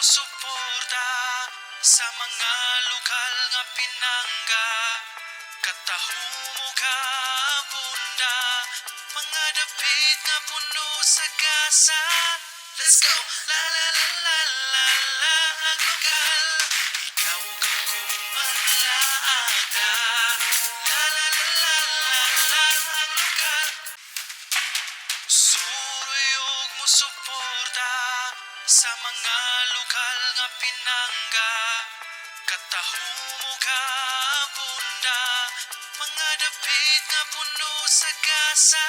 Suporta sa mga lokal nga pinangga. Kataho mo ka bunda. Mga dapit nga puno sa gasa. Let's go! La la la la la la. Ang lokal. Ikaw ka kumanlaaga. La la la la la la. Ang lokal. Suruyog mo suporta sa mga lokal nga pinangga. Kataho mo ka bunda. Mga dapit nga puno sa gasa.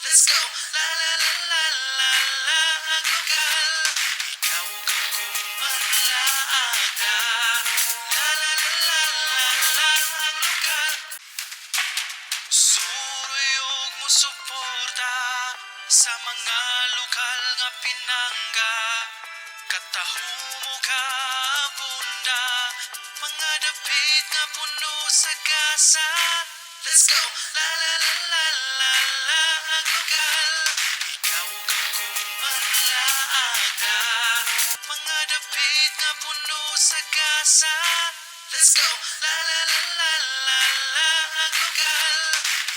Let's go! La la la la la la. Ang lokal. Ikaw ka kumanlaaga. La la la la la la. Ang lokal. Suruyog mo suporta sa mga lokal nga pinangga. Kataho mo ka bunda. Mga dapit nga puno sa gasa. Let's go! La la la la la la. Ang lokal. Ikaw ka kumanlaaga. Mga dapit nga puno sa gasa. Let's go! La la la la la la. Ang lokal.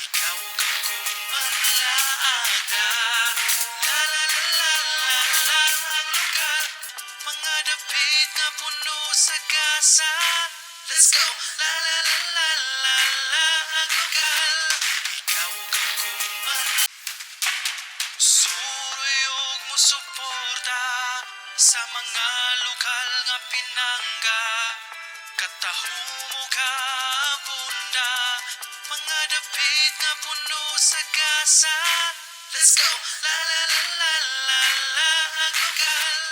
Ikaw ka kumanlaaga. La la la la la la. Ang lokal. Mga dapit nga puno sa gasa. Let's go! La la la la la la. Ang lokal. Ikaw ka kuman. Suruyog mo suporta sa mga lokal nga pinangga. Kataho mo ka bunda. Mga dapit nga puno sa gasa. Let's go! La la la la la la. Ang lokal.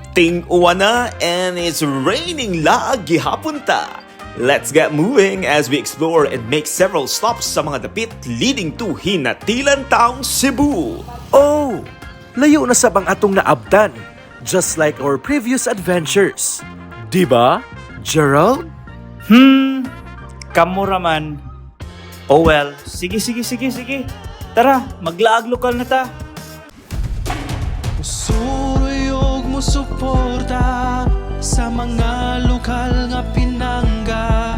Ting-uwan na and it's raining laag gihapon ta. Let's get moving as we explore and make several stops sa mga dapit leading to Ginatilan Town, Cebu. Oh, layo na sab ang atong naabtan, just like our previous adventures. Diba, Gerald? Kamo raman. Oh well, sige sige sige sige. Tara, maglaag lokal na ta. Suruyog mo suporta sa mga lokal nga pinangga.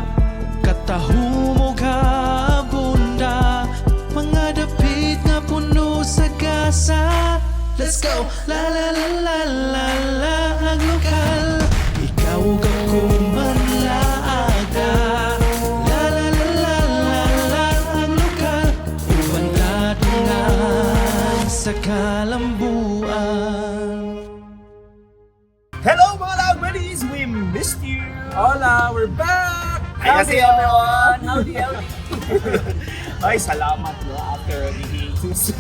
Kataho mo ka bunda. Mga dapit nga puno sa gasa. Let's go! La la la la la la. Ang lokal. Ikaw ka kumanlaaga. La la la la la la. Ang lokal. Uban katungan sa kalambuan. Hello, mga laag buddies! We missed you! Hola, we're back! Hi kasi, everyone! Howdy, howdy! Ay, salamat, no, after the hiatus.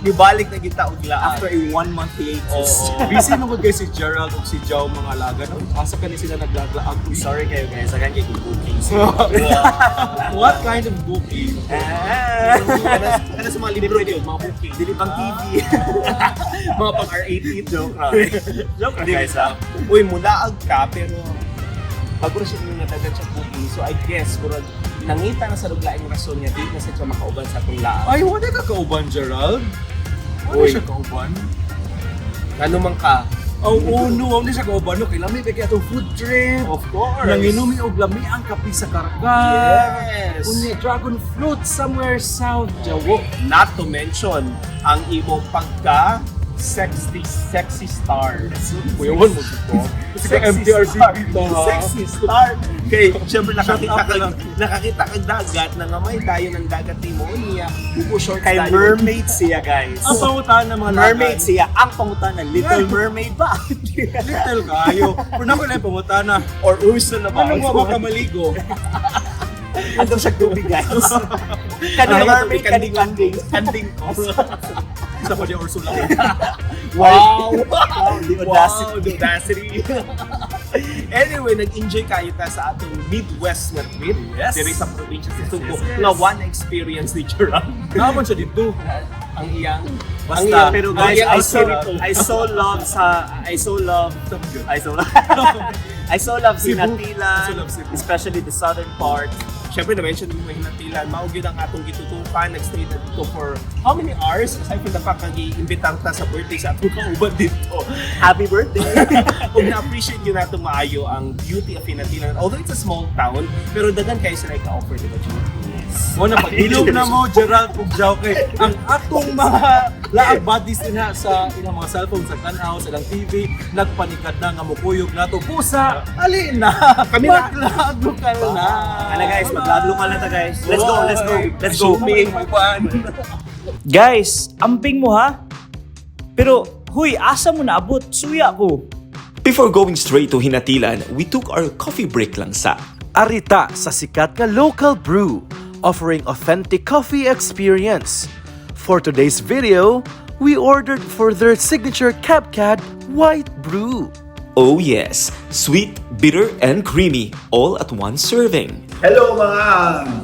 Nibalik na kita og laag. After a one month hiatus. Oo. Busy man gud kay si Gerald ug si Joe, mga laga. No? Asa kani sila naglaglaag? Sorry kayo guys, I can't get bookings. What kind of booking? Ah. Kana sa mga libro yun, Mga booking. Dili pang TV. Mga pang R18. Joke ra. Joke ra guys ha. Uy, mulaag ka pero bago ra siya nung natagan siya booking. So I guess murag nangita na sa luglaing rason niya di na sa siya makauban sa atong laag. Ay, wala ka kauban, Gerald? Wala Uy. siya kauban? Ano man ka? Oh, no, wala siya kauban. No, kailangan may kaya atong food trip. Of course. Nanginom og lami ang kape sa Carcar. Yes. Unya dragon fruit somewhere south Jawo. Not to mention ang imong pagka sexy sexy star. Kuyawan mo dito. Sexy MTRCB star. to, ha? Sexy star. Kay syempre nakakita Shut up ka lang. Nakakita kag dagat na nga may dayon ng dagat ni Monia. Buko shorts Kay tayo. mermaid siya, guys. Ang pangutan ng mga Mermaid siya. Ang pangutana, Little Mermaid ba? Little kayo. Pero nako na yung pangutana. Or Ursula ba? Ano mo ba ka maligo? Ano siya tubig, guys? Kani Ano, mermaid, tubig, kani kanding. Kanding ko. Sa pa ni Ursula. Wow! Wow, the audacity. Wow, the audacity. Anyway, nag-enjoy kayo ta sa atong Midwest nga trip. Yes. Diri sa probinsya sa Cebu. Yes. Nga one experience ni Gerald. Naman siya dito. Ang iyang Basta. Ang iyang, Pero ang guys, iyang I so espiritu. I so love sa I so love I so I so love Cebu. Sinatilan, I so love Cebu. Especially the southern part. Syempre, na-mention mo mga Hinatilan, mao gyud ang atong gitutukan, nag-stay na dito for how many hours? Aside from the fact nga giimbitang ta sa birthday sa atong kauban dito. Happy birthday! Ug na-appreciate yun nato maayo ang beauty of Hinatilan. Although it's a small town, pero daghan kayo sila ka-offer, di ba, Jude? Yes. Mo na pag-ilog na mo Gerald ug Jao kay ang atong mga laag buddies ina sa ilang mga cellphone sa tan-aw sa ilang TV nagpanikat na nga mukuyog nato busa ali na. Kami na. Maglaag lokal na. Ala guys, maglaag lokal na ta, guys. Let's go, let's go, let's go. Assuming may kuan. Guys, amping mo ha? Pero, huy, asa mo naabot? Suya ko. Before going straight to Hinatilan, we took our coffee break lang sa Arita sa sikat nga local brew, offering authentic coffee experience. For today's video, we ordered for their signature Cabcad White Brew. Oh yes, sweet, bitter, and creamy, all at one serving. Hello mga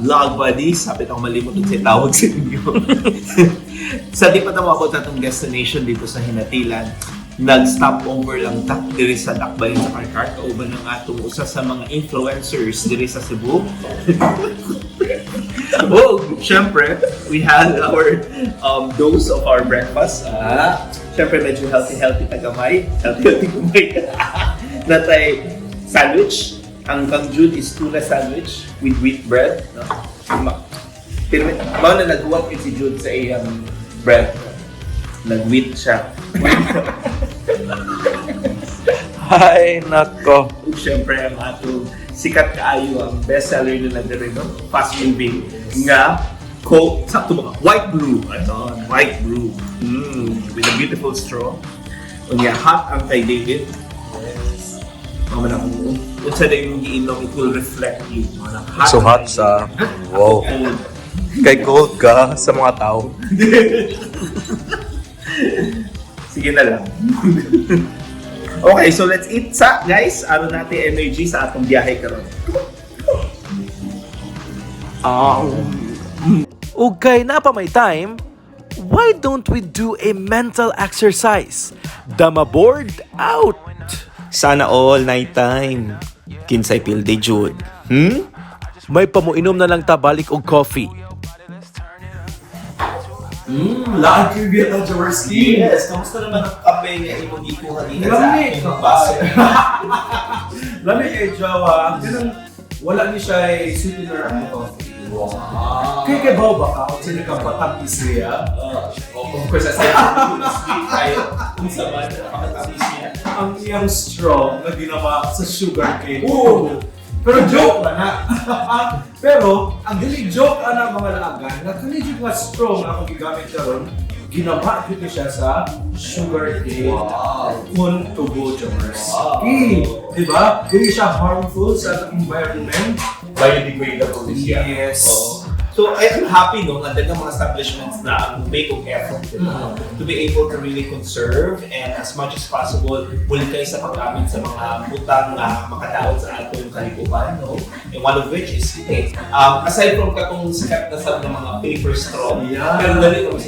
vlog buddies! Sabi akong malimot sa tawag sa inyo. Sa di pa na maabot atong destination dito sa Hinatilan, nag-stop over lang ta diri sa Dakbayan sa Karkar kauban ng atong usa sa mga influencers diri sa Cebu. Oh, syempre, we had our dose of our breakfast. Ah, syempre, medyo healthy-healthy tagamay. Healthy-healthy gamay. Natay sandwich. Ang kang Jude is tuna sandwich with wheat bread. No? Pero mao na naghuwat yun si Jude sa iyang bread. Nag-wheat siya. Ay nako. Ug syempre ang atong sikat kaayo ang bestseller nila diri, no, fast moving nga Coke, sakto ba? White Brew, ano, White Brew, with a beautiful straw. Unya hot ang kay David. Yes, mama na kung unsa na yung giinom, it will reflect you. Mao na hot. So hot sa wow. Cold. Kay cold ka sa mga tao. Sige na lang. Okay, so let's eat sa, guys. Ano natin energy sa atong biyahe karon. Ug kay napa may time, why don't we do a mental exercise? Dama board out! Sana all night time. Kinsay pilde Jude. May pamuinom na lang ta balik og coffee. Laag kayo biya ta Jaworski. Yes, kamusta naman ang kape nga imong gikuha dito sa Lami. atong baso? Lami kay Jao ha. Ganun, wala ni siya ay sweetener ang coffee. Wow. Kay kay ba ka? Kung sino ka patapis niya? Of course, aside from the sweet tayo, kung sa man, napakatamis niya. Ang iyang straw na ginawa sa sugar cane. Oo! Pero joke na na. Pero, ang dili joke ana mga laagan, na kani jud nga straw nga akong gigamit karon, ginawa jud ni siya sa sugar cane. Wow. Kun tubo jomers. Wow. Eh, di ba? Dili siya harmful sa atong environment. Biodegradable siya. Yes. Oo. So, I am happy, no, nga daghang mga establishments na ang make og effort, diba, to be able to really conserve and as much as possible, muli kayo sa paggamit sa mga butang na makadaot sa atong kalikupan, no? And one of which is kini. Aside from katong sikat na sa mga paper straw, pero dali ko sa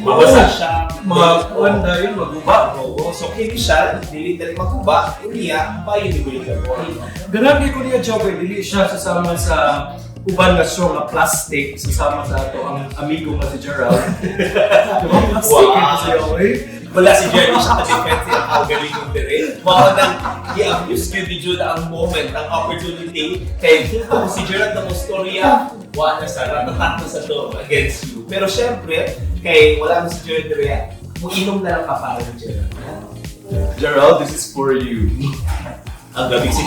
mabasa siya, Mga kuan na yun, maguba. Oo, so kini siya, dili dali maguba, unya, biodegradable. Ganahan ko niya joke, eh, dili siya sasama sa uban nga straw nga plastic sasama sa ato ang amigo nga si Gerald. Diba? Plastic wow. Siya, eh. Wala si Jerry siya ka-defense niya ang galing ng dire. Mao nang i-abuse gyud ni Jude ang moment, ang opportunity. Kay kung si Gerald na mo storya, wala na sa ratatak na sa to against you. Pero syempre, kay wala na si Jerry dire, muinom na lang ka para ni Gerald. Gerald, this is for you. Ang gabi si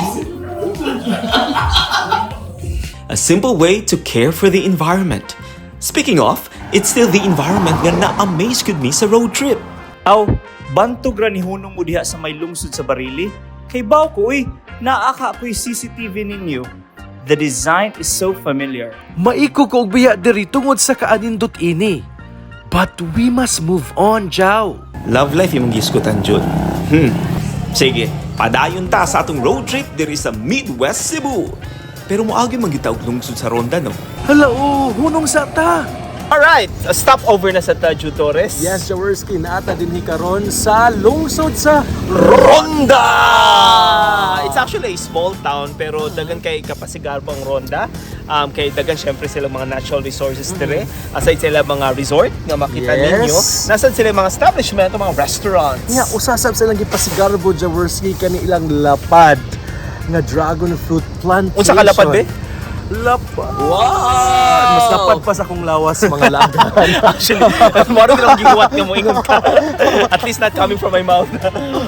A simple way to care for the environment. Speaking of, it's still the environment nga na-amaze gud me sa road trip. Aw, bantog ra ni hunong mo diha sa may lungsod sa Barili. Kay baw ko, uy, naaka ako'y CCTV ninyo. The design is so familiar. Maiko ko og biya diri tungod sa kaanindot ini. But we must move on, Jao. Love life imong gisgutan, Jude. Sige, padayon ta sa atong road trip diri sa Midwest Cebu. Pero moagi man gyud ta og lungsod sa Ronda, no? Hala oh, hunong sa ta. Alright, a stopover na sa ta, Jude Torres. Yes, Jaworski, naa ta dinhi karon sa lungsod sa Ronda! It's actually a small town pero dagan kay kapasigarbo ang Ronda. Kay dagan syempre sila mga natural resources dire. Aside sila mga resort nga makita ninyo. Nasan sila mga establishment o mga restaurants. Nga usasab silang gipasigarbo, Jaworski, kani ilang lapad nga dragon fruit plantation. Unsa ka lapad, be? Lapad. Wow! Mas lapad pa sa akong lawas, mga laagan. Actually, maro lang gihuwat nga mo ingon ka. At least not coming from my mouth.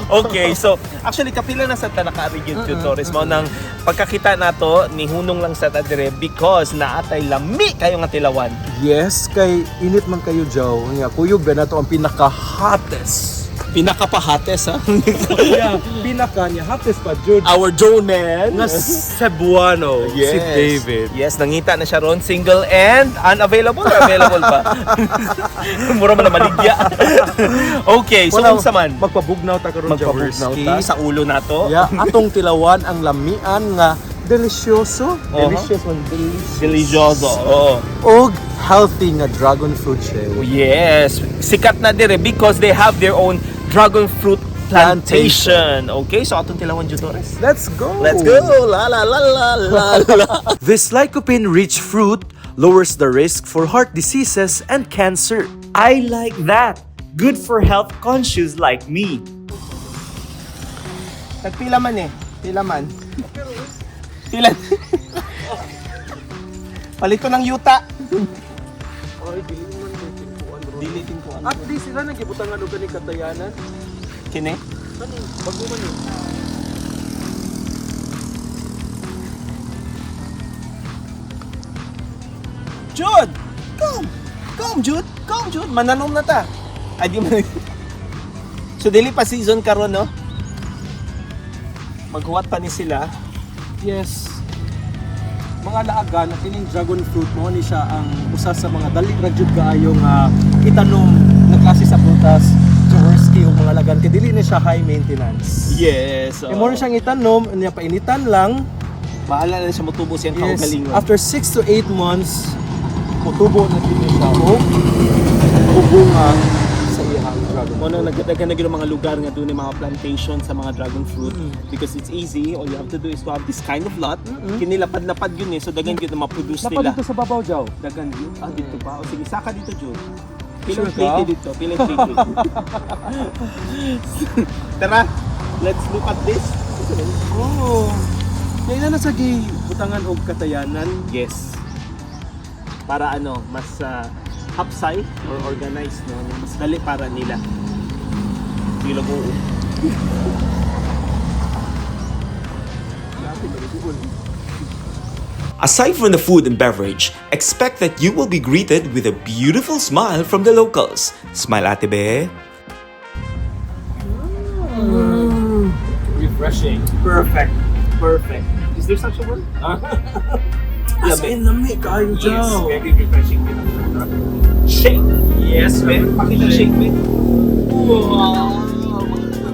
Okay, so actually kapila na sa tanaka region mm Torres mao nang pagkakita nato ni hunong lang sa ta dire because naatay lami kayo nga tilawan. Yes, kay init man kayo, Joe. Nga kuyog ba nato ang pinaka-hottest. Pinakapahates ha. Yeah, pinaka niya hottest pa jud. Our drone man. Nga Cebuano, si David. Yes, nangita na siya ron, single and unavailable or available pa? Mura man na maligya. Okay, so Wala, unsa man? magpabugnaw ta karon, Magpabugnaw Jaworski. ta sa ulo nato. Yeah, atong tilawan ang lamian nga delisyoso. Delicious man, delicious. Delicioso. Oo. Og healthy nga dragon fruit shake. Oh, yes, sikat na dire because they have their own dragon fruit plantation. Okay, so atong tilawan, Jude Torres. Let's go! Let's go! La la la la la la. This lycopene-rich fruit lowers the risk for heart diseases and cancer. I like that. Good for health conscious like me. Nagpila man eh. Pila man. Pila. Palito ng yuta. Dili ko ano. At least sila nagibutangan og kani katayanan. Kini? Kani bago man yun. Jude! Come! Come, Jude! Come, Jude! Mananom na ta. Ay, di man. So, dili pa season karon, no? Maghuwat pa ni sila. Yes. Mga laagan, ang kining dragon fruit mo ni siya ang usa sa mga dali ra jud kaayo nga itanom nga klase sa prutas, Jaworski, ug mga lagan kay dili ni siya high maintenance. Yes. Kay mo ni siyang itanom, niya painitan lang. Bahala na siya motubo siyang kaugalingon. After 6 to 8 months, mutubo na gid ni siya og ubunga sa iyang dragon. Mo nang nagdadagan na gyud ang mga lugar nga doon mga plantation sa mga dragon fruit because it's easy. All you have to do is to have this kind of lot. Kini lapad-lapad yun eh. So dagan gyud na ma-produce Lapad nila. dito sa babaw, Jaw. Dagan yun. Ah, dito pa. O sige, saka dito, Jude. Pilang Sure ka? plate dito. Pilang plate. Tara, let's look at this. Oh. Kailan na sa gi butangan og katayanan? Yes. Para ano, mas hapsay or organized, no? Mas dali para nila. Sige lang, oo. Aside from the food and beverage, expect that you will be greeted with a beautiful smile from the locals. Smile, Ate Be. Refreshing. Perfect. Perfect. Is there such a word? As in, lami kaayo, Yes, Jaw. very refreshing. Shake. Yes, man. Pakita shake, man. Wow!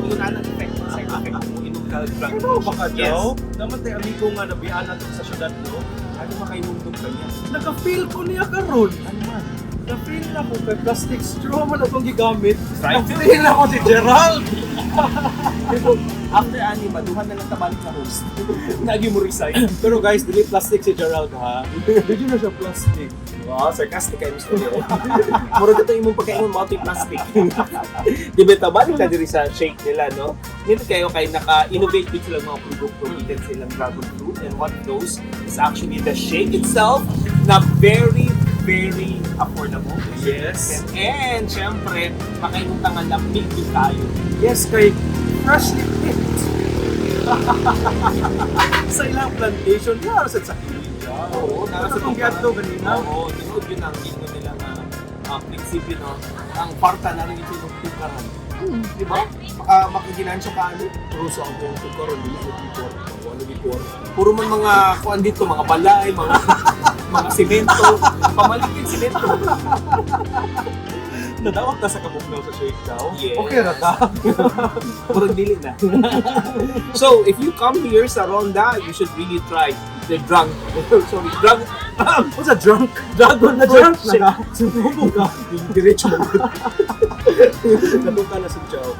Yun ang effect. Side effect kung inom ka drug. Ano ba ka, Yes. Jaw? Naman tayo amigo nga nabiyaan nato sa syudad, no? Ano makainumdum ka niya? Naka-feel ko niya karon. Ano man? Na-feel na ko kay plastic straw man atong gigamit. Right. Na-feel ako si Gerald. Pero after anima, duha na lang tabalik na host. Nagi mo resign. Pero guys, dili plastic si Gerald ha. Dili na siya plastic. Wow, sarcastic kayo Mr. Leo. Murag ito imong pagkain mo plastic. Di ba tabalik na diri sa shake nila, no? Nito kayo kay naka-innovate with sila mga produkto gikan sa ilang dragon fruit, and one of those is actually the shake itself na very very affordable. Yes. And syempre, makainom ta nga lamig din tayo. Yes, kay freshly picked. Sa ilang plantation, nga sa kilid. Oo, nara sa itong giadto ganina. Oo, tinuod yun ang ingon nila nga prinsipyo, no? Ang parta na rin ito yung tukaran. Di ba? Makaginansya ka ano? Pero sa ang buong tukaran, dili na kwarta. Wala di kwarta. Puro man mga kuan dito, mga balay, mga mga simento, pamalit yung simento. Nadawat na sa kabugnaw sa shake daw. Yes. Okay ra ka. Puro dili na. So, if you come here sa Ronda, you should really try The drug. Sorry, drug. What's a drunk? Dragon na drunk na ka. Sumubo ka. Diretso mo. Natuka na si Joe.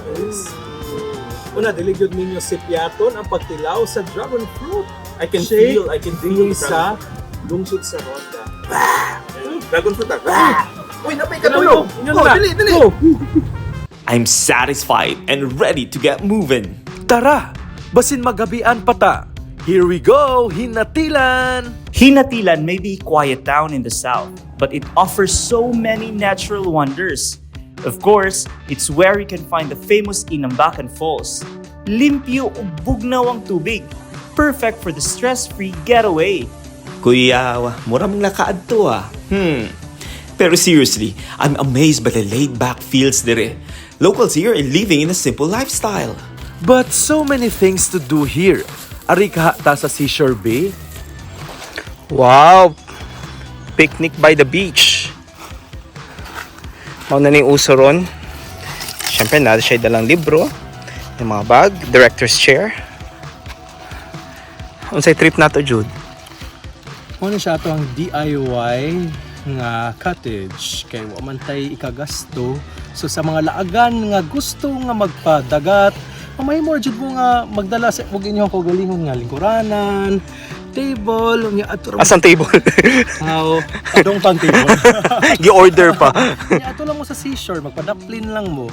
Una, dili gyud ninyo sipyaton ang pagtilaw sa dragon fruit. I can Shake feel, I can feel Dili the sa lungsod sa Ronda. Dragon fruit ah. Uy, napay katulog. Oh, dili, dili. Go. I'm satisfied and ready to get moving. Tara, basin magabian pa ta. Here we go, Hinatilan! Hinatilan may be a quiet town in the south, but it offers so many natural wonders. Of course, it's where you can find the famous Inambakan Falls. Limpyo ug bugnaw ang tubig. Perfect for the stress-free getaway. Kuya, mura mong lakaad to ah. Pero seriously, I'm amazed by the laid-back feels dire. Locals here are living in a simple lifestyle. But so many things to do here. Ari kaha ta sa Seashore Bay. Wow! Picnic by the beach. Mao na ning uso ron. Siyempre, naa siya dalang libro, yung mga bag, director's chair. Unsay trip nato, Jude? Muna siya ato ang DIY nga cottage kay wa man tay ikagasto. So sa mga laagan nga gusto nga magpadagat, mamahimo jud mo nga magdala sa ug inyong kaugalingon nga lingkuranan, table, unya ato ra Asan table? How adong pang table. Gi-order pa. Unya ato lang mo sa seashore, magpadaplin lang mo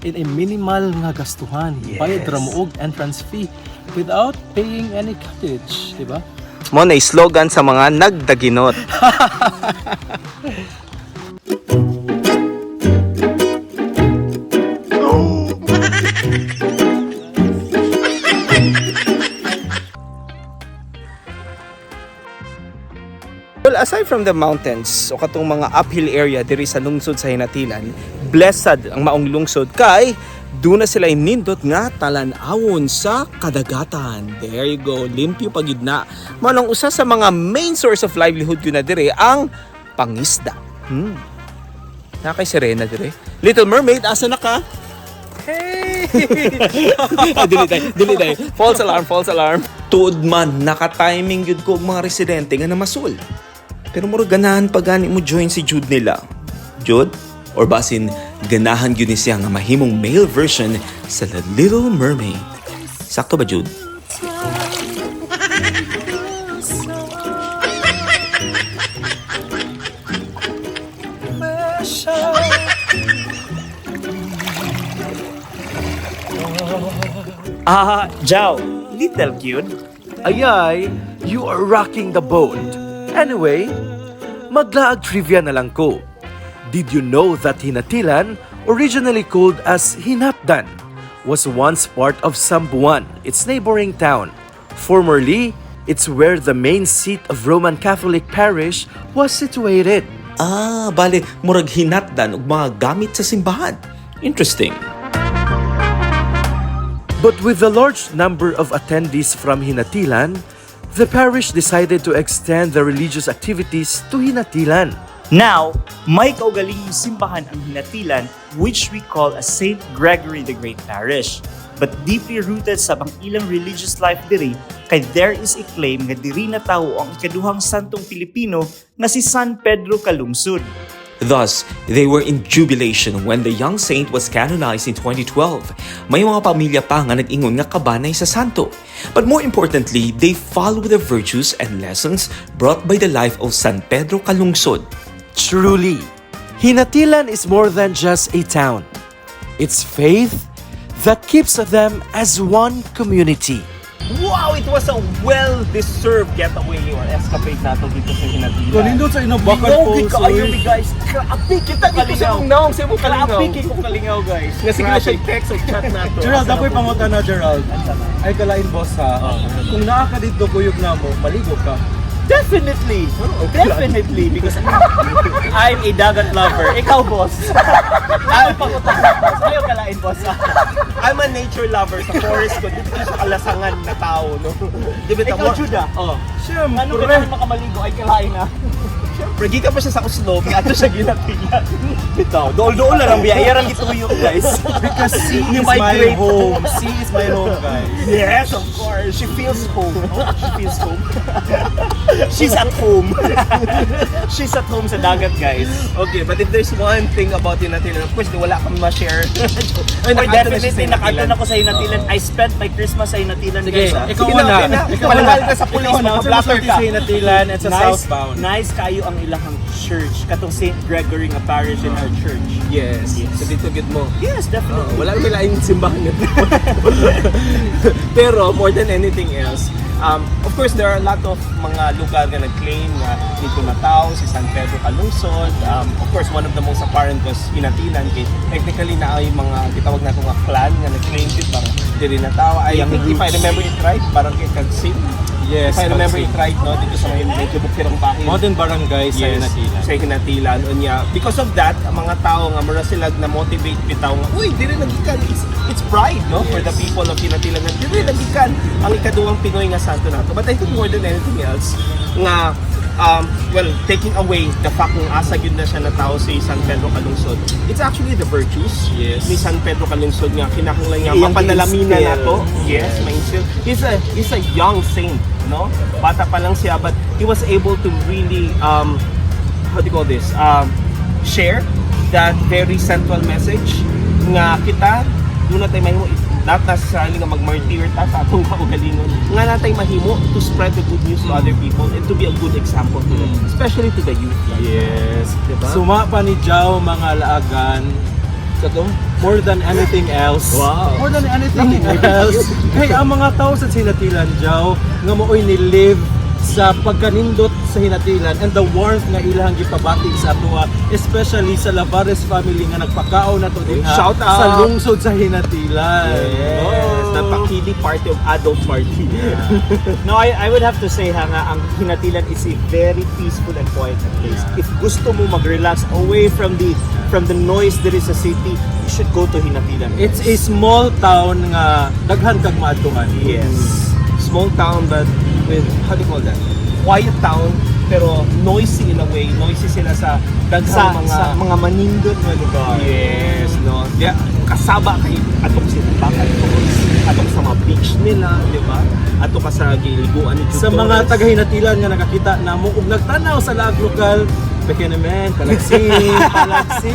in a minimal nga gastuhan. Yes. Bayad ra mo og entrance fee without paying any cottage, di ba? Mo na slogan sa mga nagdaginot. Well, aside from the mountains o katong mga uphill area diri sa lungsod sa Hinatilan, blessed ang maong lungsod kay duna sila nindot nga talan-awon sa kadagatan. There you go, limpyo pagid na. Mao nang usa sa mga main source of livelihood yun na diri ang pangisda. Na kay Serena dire. Little Mermaid, asa na ka? Hey! Ah, dili day, dili day. False alarm, false alarm. Tuod man, naka-timing yun ko og mga residente nga namasul. Pero mura ganahan pa gani mo join si Jude nila. Jude? Or basin, ganahan yun ni siya nga mahimong male version sa The Little Mermaid. Sakto ba, Jude? Ah, Jao, little cute. Ayay, you are rocking the boat. Anyway, maglaag trivia na lang ko. Did you know that Hinatilan, originally called as Hinatdan, was once part of Sambuan, its neighboring town? Formerly, it's where the main seat of Roman Catholic parish was situated. Ah, bale, murag hinatdan og mga gamit sa simbahan. Interesting. But with the large number of attendees from Hinatilan, the parish decided to extend the religious activities to Hinatilan. Now, may kaugalingong simbahan ang Hinatilan, which we call as St. Gregory the Great Parish. But deeply rooted sa pang ilang religious life diri, kay there is a claim nga diri natawo ang ikaduhang santong Pilipino nga si San Pedro Calungsod. Thus, they were in jubilation when the young saint was canonized in 2012. May mga pamilya pa nga nag-ingon nga kabanay sa santo. But more importantly, they follow the virtues and lessons brought by the life of San Pedro Calungsod. Truly, Hinatilan is more than just a town. It's faith that keeps them as one community. Wow, it was a well-deserved getaway or escapade nato dito sa Hinatilan. Kanindot sa Inabakan Lingaw, Falls, gid kaayo oy. mi guys. Grabe kita dito sa imong naong sa imong kalingaw. Grabe kay kong kalingaw guys. Nga sige na siya text o chat nato. Gerald, ako'y pangutan na, Gerald. Ay kalain boss ha. Kung naa ka dito kuyog na mo, maligo ka. Definitely! Definitely! Because I'm a dagat lover. Ikaw, boss. Ayaw pangutan, boss. Ayaw kalain, boss. I'm a nature lover sa forest ko. Dito ko sa kalasangan na tao, no. Di ba Ikaw, Judah. Oh. Siyempre. Ano ka naman makamaligo ay kalain na. Siyempre, Pero gikan pa siya sa Oslob, nga ato siya Ginatilan. Bitaw, dool-dool na lang biya. Iya rang gituyo, guys. Because sea You is my migrate. Home. Sea is my home, guys. Yes, of course. She feels home. Oh, she feels home. She's at home. She's at home sa dagat, guys. Okay, but if there's one thing about Ginatilan, of course, wala kang ma-share. Ay, Or nakaadto na siya definitely, sa nakaadto Ginatilan. na ko sa Ginatilan. I spent my Christmas sa Ginatilan, Sige, guys, ah. ikaw Sige na. na, okay na. Ikaw Palahal na. ka sa pulis, Ikaw na. maka-blatter ka. Sa Ginatilan and sa Nice, southbound. nice kayo ang ilahang church. Katong St. Gregory nga parish in our church. Yes. Yes. So dito gid mo. Yes, definitely. Wala naman laing simbahan nito. Pero more than anything else, of course there are a lot of mga lugar nga nag-claim nga dito na tao, si San Pedro Calungsod. Of course, one of the most apparent was Ginatilan kay technically na ay mga gitawag nato nga clan nga nag-claim dit parang diri na tao. I Yung think if I roots. remember it right, parang kay Kagsim. Yes, If I remember Kagsim. it right, no, dito sa may medyo bukirang bahin. Modern barangay sa Ginatilan. Sa Ginatilan. Unya, because of that, ang mga tao nga mura sila na motivate bitaw nga, uy, diri nagikan, it's pride, no, for the people of Ginatilan nga diri nagikan ang ikaduhang Pinoy nga santo nato. But I think more than anything else, nga well, taking away the fact ng asa gyud na siya na tao si San Pedro Calungsod, it's actually the virtues ni San Pedro Calungsod nga kinahanglan nga Iyang mapanalaminan gi-instill. nato. Yes, ma-instill. He's a young saint, no? Bata pa lang siya, but he was able to really how do you call this? Share that very central message nga kita duna tay mahimo, not necessarily nga magmartyr ta sa atong kaugalingon, nga natay mahimo to spread the good news to other people and to be a good example to them, especially to the youth. Yes. Diba? Suma pa ni Jao, mga laagan. Sa to, more than anything else. Wow. More than anything else. Kay ang mga tao sa Hinatilan, Jao, nga maoy ni live sa pagkanindot sa Hinatilan and the warmth nga ilang gipabati sa atoa, especially sa Lavares family nga nagpakaon nato dinha Shout out! sa lungsod sa Hinatilan. Yes, Oh. the Pakili party of adult party. No, I would have to say ha nga, ang Hinatilan is a very peaceful and quiet place. If gusto mo mag-relax away from the noise there is sa city, you should go to Hinatilan. It's a small town nga daghan kag maadtuan. Yes. Small town but with, how do you call that? Quiet town pero noisy in a way. Noisy sila sa daghang Sa mga sa mga manindot nga lugar. Yes, no. Yeah, kasaba kay atong sinambakan atong sa mga beach nila, di ba? Ato ka sa giliguan ni Sa mga taga-Hinatilan nga nakakita namo ug nagtanaw sa Laag Lokal, beke naman, palagsi, palagsi.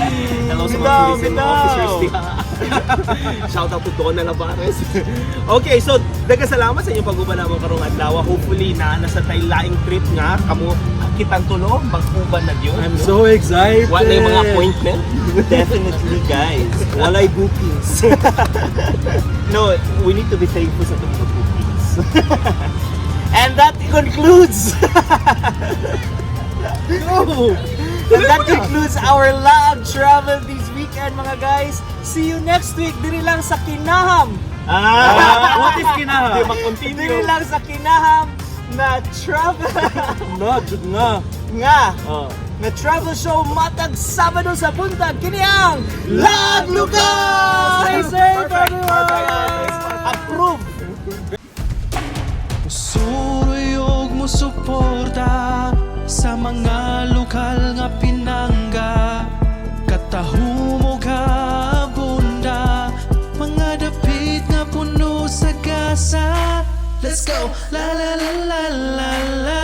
Hello sa mga Bitaw, tourism bitaw. officers diha. Shout out to Donna Lavares. Okay, so daghang salamat sa inyong pag-uban namo karong adlaw. Hopefully na nasa tay laing trip nga kamo kitang tulo mag-uban na gyud. I'm so excited. Wala na yung mga appointment. Definitely, guys. Walay bookings. No, we need to be thankful sa itong mga bookings. And that concludes Go! And that concludes our Laag travel this weekend, mga guys. See you next week diri lang sa Kinaham. Ah, what is Kinaham? Di mag-continue. Diri lang sa Kinaham na travel Na, jud nga. Nga Oh. na travel show matag Sabado sa buntag, kini ang Laag Lokal! Stay safe, everyone! Approve! Musuruyog mo suporta sa mga lokal nga pinangga. Katahumo ka bunda, mga dapit nga puno sa gasa. Let's go! La la la la la la.